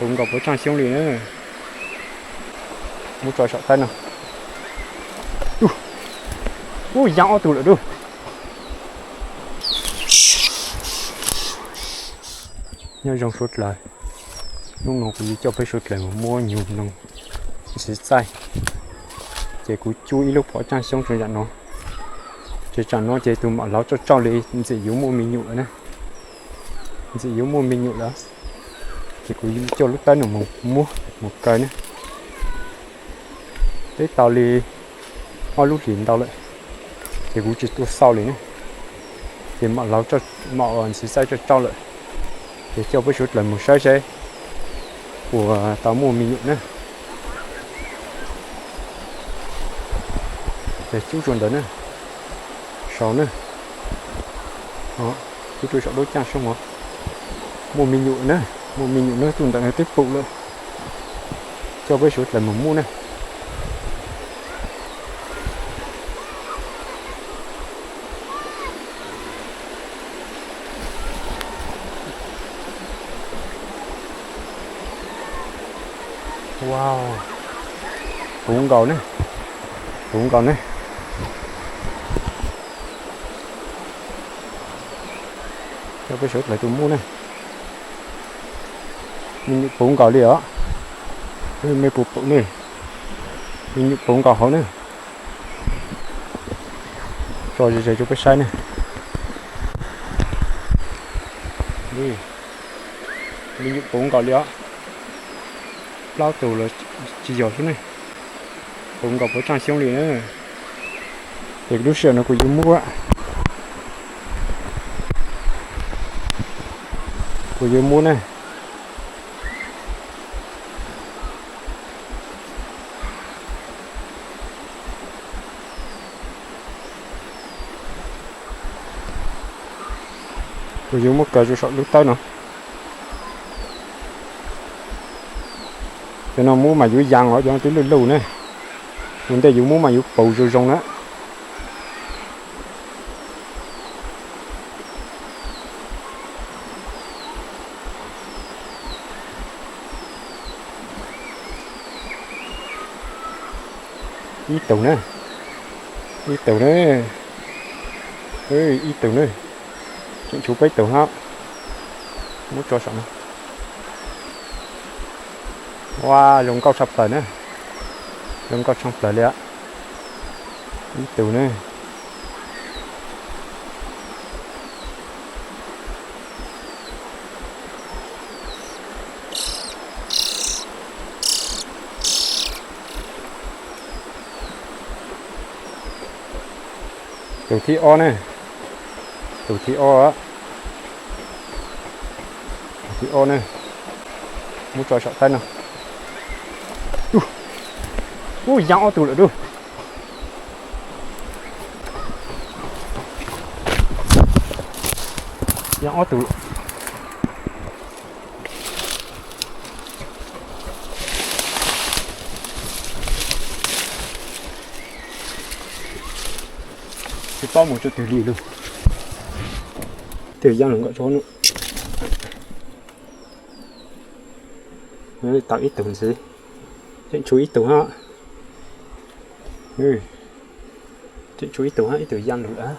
Puv nkaus puav tsaaj xyoob li na. Muab tso saum taib no. Ub, yaa ob tug lawm dub. Nyob zoo suav dlawg, hnub no kuv yuav coj peb suav dlawg mus muab nyuj noog ntxiv txaij. Ces kuv cub ib lub puav tsaaj xyoob rau nram no. Ces tsam no ces tus mam hlauv tsauj tsauj li ntxim yuav muaj me nyuam lawm na. Ntxim yuav muaj me nyuam lawm. Ces kuv yuav coj lub tawb no mus muab mus kaw na. Twb tau li ob lub hlis ntau lawm, ces kuv tsis tuaj xauj li na. Ces mam hlauv mam ntxiv txaij tsauj tsauj lawm, ces coj peb suav dlawg mus saib seb puas tau muaj me nyuam na. Ces cub rau ntawd na, saud na, cub rau saum lub caaj soob hov. Muaj me nyuam na, muaj me nyuam na, tus ntawm no twb pum lawm. Coj peb suav dlawg mus muab na. Wow, puv nkaus ne, puv nkaus ne. Coj peb suav dlawg tuaj muab ne. Me nyuam puv nkaus li os. Me puv pum ne, me nyuam puv nkaus hauv ne. Tso ze ze rau peb saib ne. Me nyuam puv nkaus li os. Plaub tus los tsis yog xwb ne. Puv nkaus puav tsaaj xyoob li na. Ces lub sij hawm no kuv yuav muab, kuv yuav muab ne. Kuv yuav muab kaw rau saum lub tawb no. Cov no muab mas yuav yaa os, cov no twb luj luj ne. Ua ntej yuav muab mas yuav puv zoo zoo na. Ib tug na, ib tug na, ib tug na. Tseem tshuav peb tug hab. Muab tso saum no. Ua zoo nkauj tshaj plaws na, zoo nkauj tshaj plaws li os. Ib tug na. Tus thib ob ne, tus thib ob, tus thib ob ne. Muab tso saum taib no. Ub, yaa ob tug lawm dub. Yaa ob tug lawm. Tsis paub mus rau twg li lawm. Twb yaa lawm nkaum tso no. Tau ib tug ntxiv. Tseem tshuav ib tug hab. Tseem tshuav ib tug hab, ib tug yaa lawm.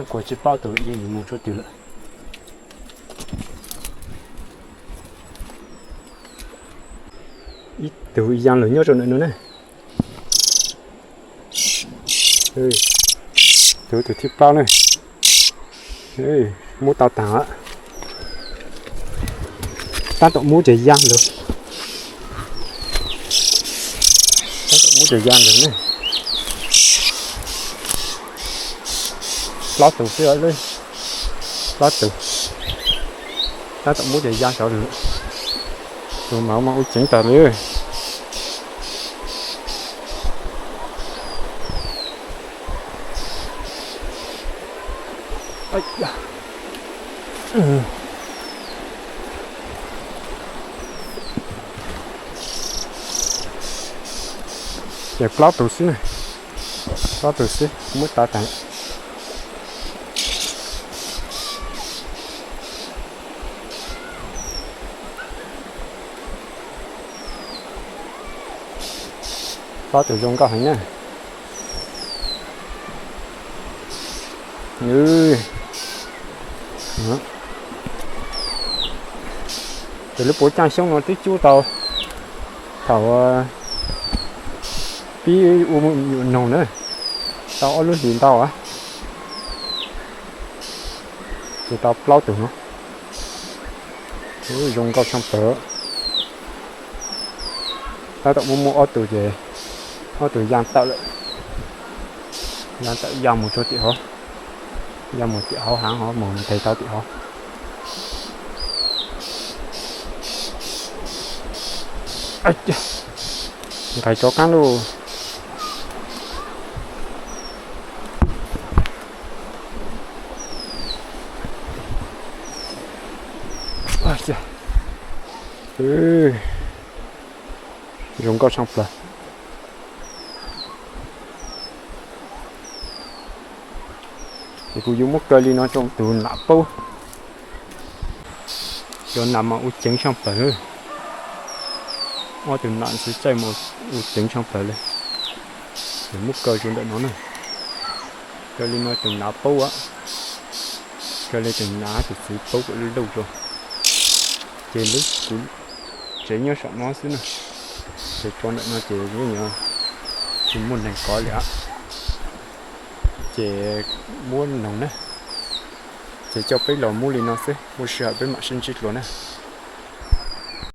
Kuv tsis paub tus yeej mus rau twg lawm. Ib tug yaa lawm nyob rau ntawm no ne. Tus, tus thib plaub ne. Muab tau taag lawm. Tab tom muab ces yaa lawm. Tab tom muab ces yaa lawm ne. Plaub tug xwb, plaub tug. Tab tom muab ces yaa sawv lawm. Tus mas mas ua ceev tas li. Ces plaub tug xwb na, plaub tug xwb muab tau taag. Plaub tus zoo nkauj heev na. Ces lub puav caaj xyoob no twb cub tau thaum pib ua nyuam noog na, tau ob lub hlis ntau, ces tau plaub tug no. Zoo nkauj tshaaj plawg. Tab tom muaj muaj ob tug ces ob tug yaa tawm lawm, yaa tawm ya mus rau tim hauv, ya mus tim hauv haav hov mus ntes tau tim hov. Nqis rov qaab lauj. Zoo nkauj tshaaj plawg. Es kuv yuav muab kaw li no rau tug nam paub. Cov nam mas ua ceev tshaaj plawg. Ob tug nam ntxwv txaij mas ua ceev tshaaj plawg le. Ces muab kaw rau ntawm no na. Kaw li no tug nam paub, kaw li tug nam tug txiv paub kom luj luj rau. Ces lub kuv tsev nyob saum no xwb na. Ces tso ntawm no ces yeej yuav tsis muaj neeg kov li. Ces muab noog na. Ces coj peb los muab li no xwb, muaj sij hawm peb mam sib ntsib dlua na.